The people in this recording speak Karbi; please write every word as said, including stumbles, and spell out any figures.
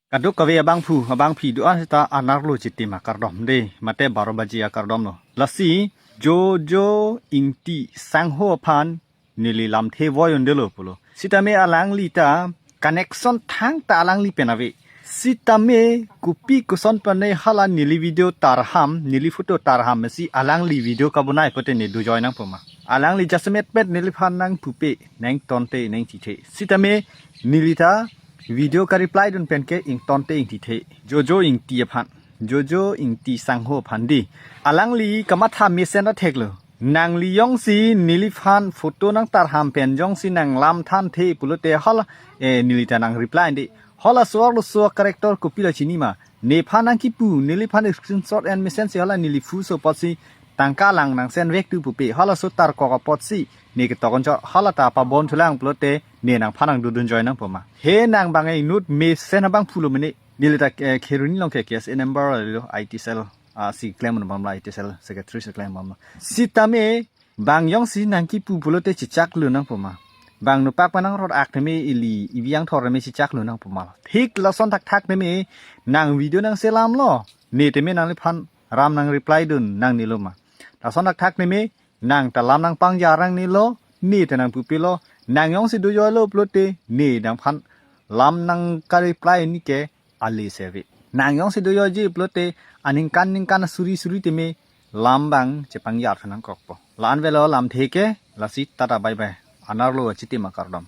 Kadokave abangphu abangphi do-an seta anerlo chitim akardom de, mate baro baji akardom lo. Lasi Jojo Ingti Sangho aphan neli lamthe voi un-edetlo pulo. Sitame alangli ta connection thangta alangli pen ave. Sitame kopi koson pen ne hala neli video tarham, neli photo tarham si alangli video kabonai pote ne dojoi nangpo ma. Alangli jasemet pet neliphan nangpupe, nangtonte, nangtithe. Sitame neli ta video ka-reply dun pen ke ingtonte ingtithe. Jojo Ingti aphan, Jojo Ingti Sangho aphan di. Alangli kamatha mesen atheklo. Nangli jongsi neliphan photo nangtarham pen jongsi nanglam thanthe pulote hala, eh, neli ta nang-reply de. Hala suar lo suar character kopilo chini ma. Nephan nangkipu, neliphan screenshot en mesen si hala neli phu so apotsi tangka lang nang send vek tu pupe. Halaso tarkok apotsi ne ketok anchot, hala ta pabon thulang pulote ne nangphan nang dodun joi nangpo ma. He nang bang inut mesen abangphu lo mene. Neli ta, eh, Kheroni along ke K S A number lo, I T cell, ah, si klem bom lo, I T cell secretary si klem bom lo. Sitame bang jongsi nangkipu pulote chechaklo nangpo ma. Bang nopak pa nangrot-ak teme ili ibi angthor teme chechaklo nangpo ma. Thik lason thakthak teme nang video nangselamlo. Ne teme nangliphan ram nang-reply dun nangnelo ma. Lason thakthak teme nang ta lam nangpangjar nangnelo, ne ta nangpupelo, nang jongsi dojoilo pulote ne nangphan lam nangka-reply ni ke ale se ave. Nang jongsi dojoiji pulote aningkan ningkan suri suri teme lam bang chepangjar nangkokpo. La-an avelo lamthe ke, lasi tata bye bye. Anerlo chitim akardom.